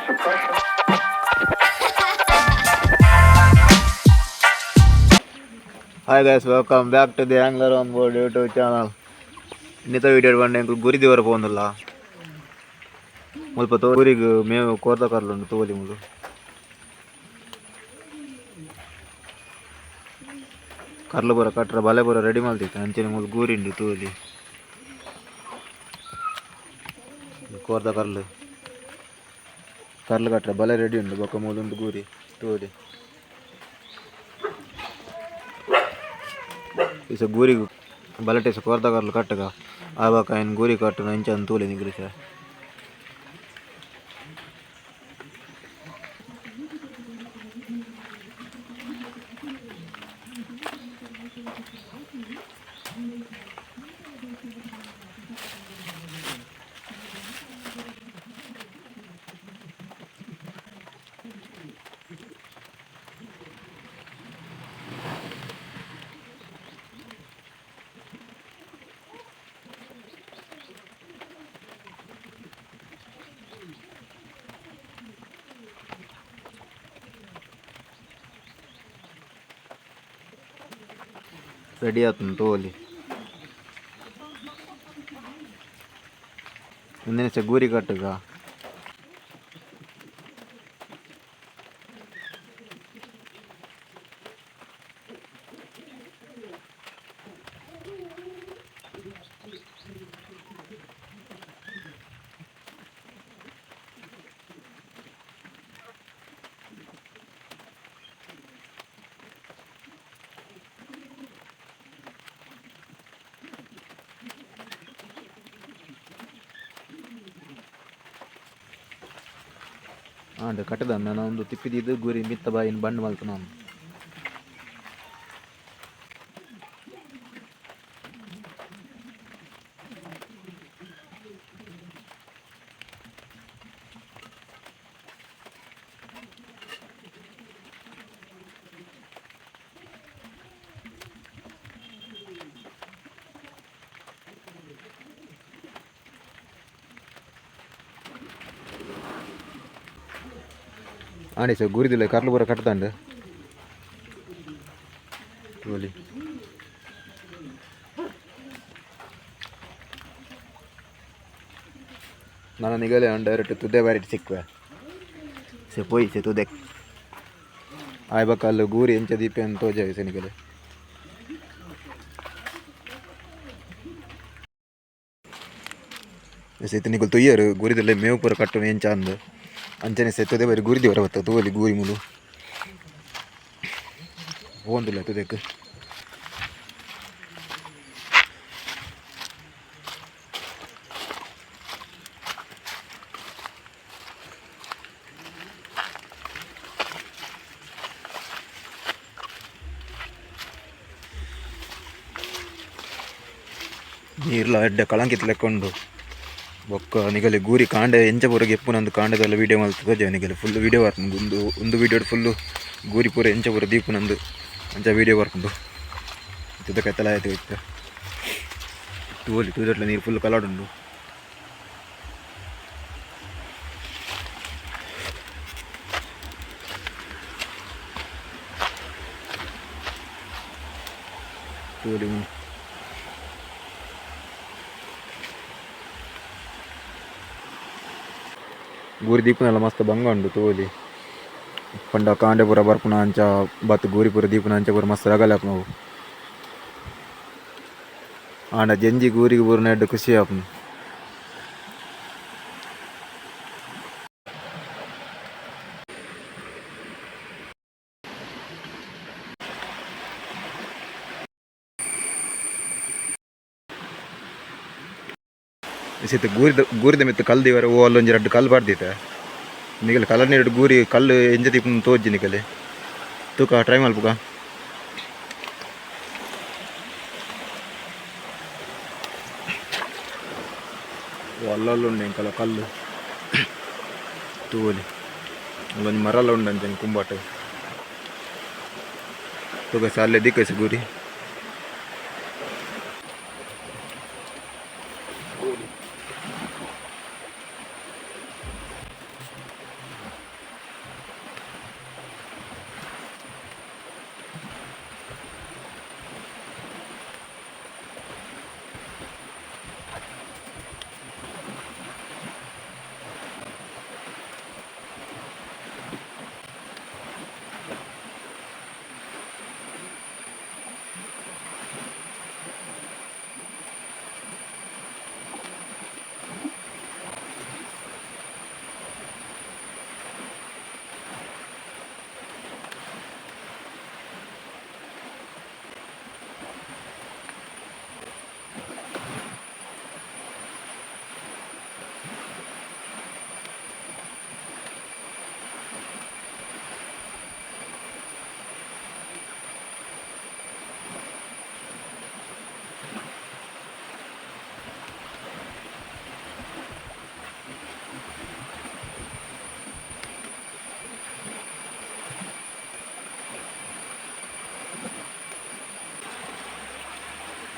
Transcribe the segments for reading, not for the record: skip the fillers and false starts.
Hi guys, welcome back to the Angler on Board YouTube channel. ಇನ್ನಿತ video ಬಂಡೆ ಎಂಕುಲು ಗುರಿ ದೇವರ ಪೋಂದುಲ್ಲ ಮುಲ್ಪ ತೋರಿಗ್ ಮೇವು ಕೋರ್ದ ಕರ್ಲುಂಡು ತೋಲಿ ಮುಲು ಕರ್ಲು ಪೂರ ಕಟ್ರ ಬಲೆ ಪೂರ ರೆಡಿ ಮಲ್ತಿತ್ತು ಅಂಚನೆ ಮುಲು ಗೂರಿಂಡು ತೋಲಿ ಕೋರ್ದ ಕರ್ಲು ಕರ್ಲು ಕಟ್ರ ಬಲೆ ರೆಡಿ ಉಂಡು ಬೊಕ್ಕ ಮೂಲುಂಡು ಗೂರಿ ತೋಲಿ ಇಸ ಗೂರಿಗ್ ಬಲಟೆಸ ಕೋರ್ದ ಕರ್ಲು ಕಟ್ಟಗ ಆಬಕ ಐನ್ ಗೂರಿ ಕಟ್ಟುನ ಇಂಚ ತೂಲೆ ನಿಗುಲು ಸರ್. ರೆಡಿ ಆತುಂಡು ತೋಲಿ ಉಂದೆನೆ ಗೂರಿ ಕಟ್ಟುಗ. ಆಂಡ್ ಕಟ್ಟದ ನನ ಉಂದು ತಿಪ್ಪಿದೀದ್ ಗೂರಿ ಮಿತ್ತ ಬಾಯಿನ್ ಬಂಡ್ ಮಲ್ತುನ. ಆಂಡ್ ಇತ್ತೆ ಗೂರಿದುಲ್ಲೆ ಕರ್ಲು ಪೂರ ಕಟ್ಟುದಂಡು ತೂವೊಲಿ. ನನ ನಿಗಲೆ ಡೈರೆಕ್ಟ್ ತುದೆ ಬಾರಿಟ್ ಸಿಕ್ಕುವೆ ಸೆ ಪೋಯಿ ಸೆ ತುದೆ ಆಯ್ ಬೊಕ ಅಲ್ಲು ಗೂರಿ ಎಂಚ ದೀಪೆ ಅಂದ್ ತೋಜಾವೆ ಸೆ ನಿಗಲೆ. ಇತ್ತೆ ನಿಕುಲು ತೂಯರ್ ಗೂರಿದುಲ್ಲೆ ಮೇವು ಪೂರ ಕಟ್ಟುನು ಎಂಚ ಅಂದ್ ಅಂಚನೆ ಸೆ ತುದೆ ಬಾರಿ ಗೂರಿ ದೀವರೆ ಬತ್ತ ತೂವೊಲಿ ಗೂರಿ ಮೂಲು ಪೋವೊಂದುಲ್ಲೆ ತುದೆಕ್. ನೀರ್ಲ ಎಡ್ಡೆ ಕಳಂಕಿತ್ ಲೆಕ್ಕ ಉಂಡು ಬೊಕ್ಕ ನಿಗಲೆ ಗೂರಿ ಕಾಂಡೆ ಎಂಚ ಪೂರ ಗೆಪ್ಪುನಂದು ಕಾಂಡೆದೆಲ್ಲ ವೀಡಿಯೋ ಮಲ್ತ್ ತೋಜಾವೆ ನಿಗಲೆ ಫುಲ್ ವೀಡಿಯೋ ಬರ್ಪುಂಡು ಉಂದು ಉಂದು ವೀಡಿಯೋಡ್ ಫುಲ್ಲು ಗೂರಿ ಪೂರ ಎಂಚ ಪೂರ ದೀಪುನಂದು ಅಂಚ ವೀಡಿಯೋ ಬರ್ಪುಂಡು ತುದೆ ಕೈತಲ ಆಯ್ತು ಇತ್ತೆ ತೂವೊಲಿ ತುದೆಟ್ಲ ನೀರು ಫುಲ್ ಕಲಡುಂಡು. ತೂವೊಲಿ ಗೂರಿ ದೀಪುನಲ ಮಸ್ತ್ ಬಂಗ ಉಂಡು ತೂವೊಲಿ ಪಂಡ ಕಾಂಡೆ ಪೂರ ಬರ್ಪುನ ಅಂಚ ಬತ್ತ್ ಗೂರಿ ಪೂರ ದೀಪುನ ಅಂಚ ಪೂರ ಮಸ್ತ್ ರಗಲೆ ಆಪುನವು ಆಂಡ ಜಂಜಿ ಗೂರಿಗೆ ಬೂರುನ ಎಡ್ಡೆ ಖುಷಿ ಆಪುಂಡು. ಇತ್ತೆ ಗೂರಿದ ಗೂರಿದ ಮಿತ್ತ್ ಕಲ್ಲ್ ದೀವರೆ ಓ ಅಲ್ಲೊಂಜಿ ರಡ್ಡ್ ಕಲ್ಲ್ ಪಾಡ್ದಿತ್ತೆ ನಿಗಲೆ ಕಲ್ಲ ನೀರುಡು ಗೂರಿ ಕಲ್ಲು ಎಂಚ ದೀಪುನ ತೋಜಿ ನಿಕಲೆ ತೂಕ ಟ್ರೈ ಮಲ್ಪುಗ. ಓ ಅಲ್ಲಲ್ಲ ಉಂಡು ಎಂಕಲ ಕಲ್ಲು ತೂವೊಲಿ ಅಲ್ಲೊಂಜಿ ಮರಲ ಉಂಡು ಅಂಚನೆ ಕುಂಬಾಟ ತೂಕ ಅಲ್ಲೇ ದಿಕ್ಕಸ ಗೂರಿ.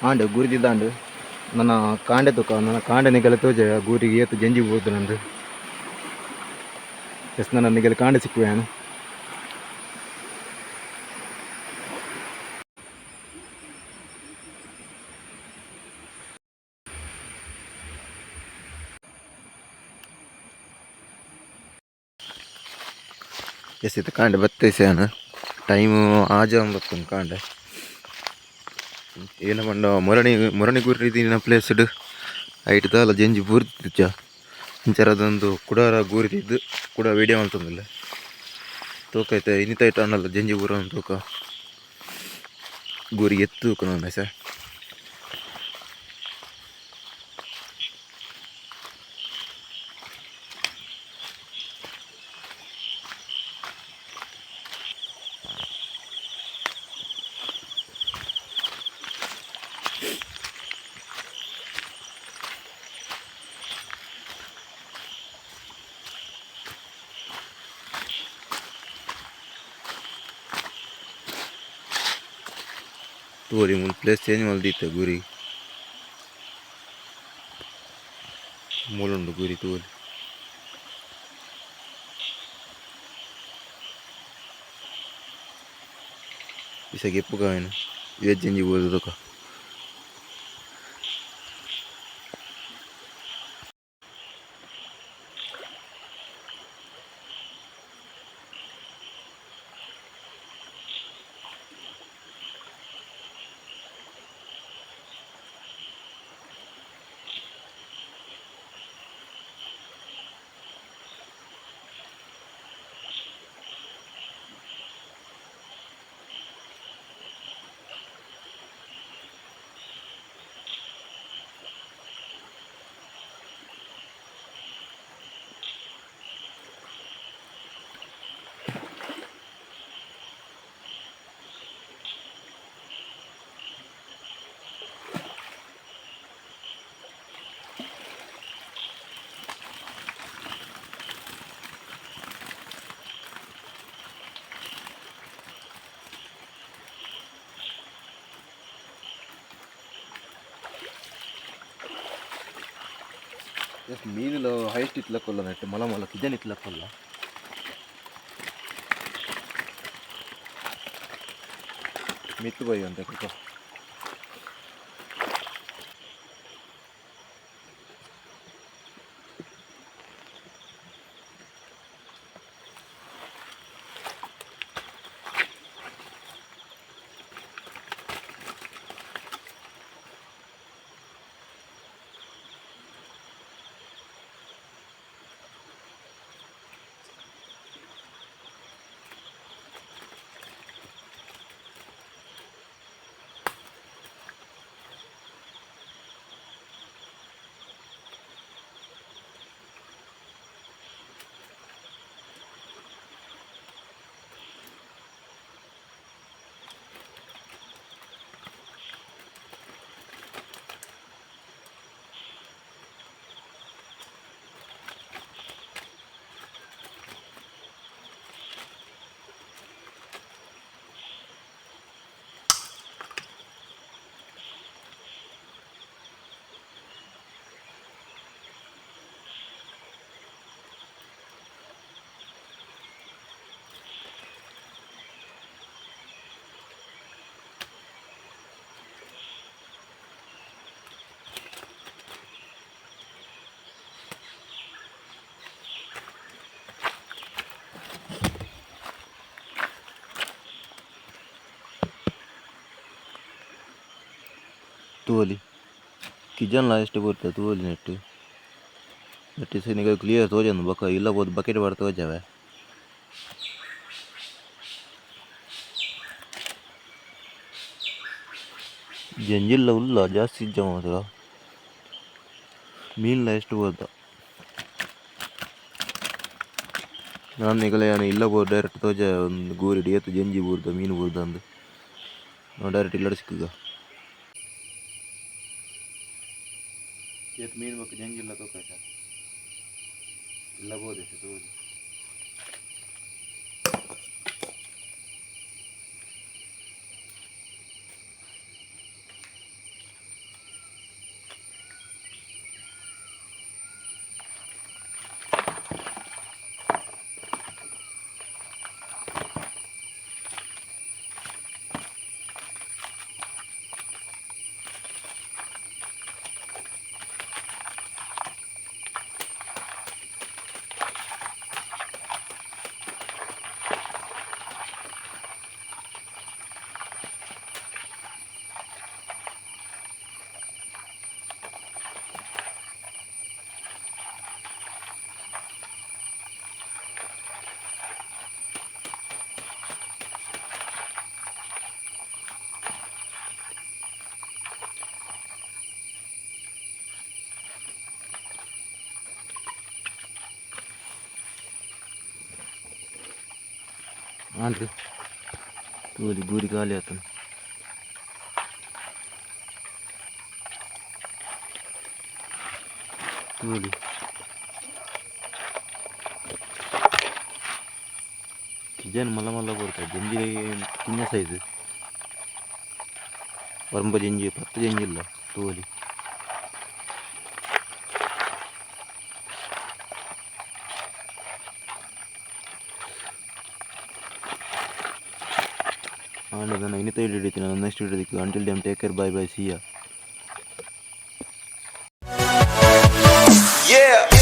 ಆಂಡ್ ಗೂರಿ ದಿದಾಂಡ್ ನನ ಕಾಂಡೆ ತುಕ ನನ ಕಾಂಡೆ ನಿಗಲ ತೋಜೆ ಗೂರಿಗೆ ಏತ್ ಜಂಜಿ ಬೂರ್ದುಂಡು. ಎಸ್ ನನ್ನ ನಿಗಲ ಕಾಂಡೆ ಸಿಕ್ಕುವೆ. ಎಸ್ ಇತ್ತೆ ಕಾಂಡೆ ಬತ್ತೇಸೆಯಾನ ಟೈಮು ಆಜ ಬತ್ತುಂಡು ಕಾಂಡೆ. ಏನ ಪಂಡ ಮೊರಣಿ ಮೊರಣಿ ಗುರಿ ದಿನ ಪ್ಲೇಸ್ಡ್ ಐಟ್ ದಾಲ ಜಂಜಿ ಬೂರ್ದಿಜ್ಜ ಇಂಚರದೊಂದು ಕುಡಾರ ಗೂರಿ ತಿದ್ದು ಕುಡ ವೀಡಿಯೋ ಮಲ್ತೊಂದುಲ್ಲೆ. ತೂಕ ಐತೆ ಇನಿತ ಐಟ್ ಆಂಡಲ ಜಂಜಿ ಬೂರೊಂದು ತೂಕ ಗೂರಿ ಎತ್ತು ತೂಕ ಸರ್. ತೂರಿ ಮೂಲು ಪ್ಲೇಸ್ ಚೇಂಜ್ ಮಲ್ದಿತ್ತೆ ಗೂರಿ ಮೂಲುಂಡು ಗೂರಿ ತೂವೊಲಿ. ಇಸಗ್ ಎಪ್ಪುಗ ಆಯಿನ ಏತ್ ಜಿಂಜಿ ಬೂರ್ದು ತೂಕ. ಎಸ್ ಮೀನುಲು ಹೈಟ್ ಇತ್ಲಕ್ಕೊಲ್ಲ ನೆಟ್ ಮಲ ಮಲ ಕಿಜನ್ ಇತ್ಲಕ್ಕೊಲ್ಲ. ಮಿತ್ತು ಬೈ ಅಂತ ಕುಕ. ತೂವೊಲಿ ಕಿಜನ್ಲ ಎಷ್ಟು ಬರ್ತದೆ ತೂವೊಲಿ ನೆಟ್ ನೆಟ್ ನಿಗಲ್ ಕ್ಲಿಯರ್ ತೋಜೊಂದು ಬೊಕ ಇಲ್ಲ ಪೋದು ಬಕೆಟ್ ಪಾಡ್ದ್ ತೋಜಾವೆ. ಜಂಜಿಲ್ಲ ಉಲ್ಲ ಜಾಸ್ತಿ ಇಜ್ಜ ಮಾತ್ರ ಮೀನ್ಲ ಎಷ್ಟು ಬೋದ ನಾನು ನಿಗಲ ಯಾನ್ ಇಲ್ಲ ಪೋದು ಡೈರೆಕ್ಟ್ ತೋಜ ಒಂದು ಗೂರಿಡ್ ಏತ್ ಜಂಜಿ ಬೂರ್ದ ಮೀನು ಬೂರ್ದ ಅಂದ್ ಡೈರೆಕ್ಟ್ ಇಲ್ಲಡ್ ಸಿಕ್ಕುಗ. ಏತ್ ಮೀನು ಬೊಕ ಜಂಜಿಲ್ಲ ತೂಕ ಇಲ್ಲ ಬೋದಿತ್ತು ತೂವೊಲಿ. ಆಂಡ್ ತೂವೊಲಿ ಗೂರಿ ಖಾಲಿ ಆತುಂಡು. ತೂವೊಲಿ ಕಿಜನ್ ಮಲ್ಲ ಮಲ್ಲ ಕೊರ್ತ ಜಂಜಿ ಕಿನ್ನ ಸೈಜ್ ಒರಂಬ ಜಂಜಿ ಪತ್ತು ಜಂಜಿ ಇಲ್ಲ ತೂವೊಲಿ. ಆಂಡ ನನ ಇನಿತ ವಿಡಿಯೋ ಇತ್ತಿನ ನೆಕ್ಸ್ಟ್ ವಿಡಿಯೋ ತಿಕ್ಕು. Until then take care, bye bye, see ya. Yeah.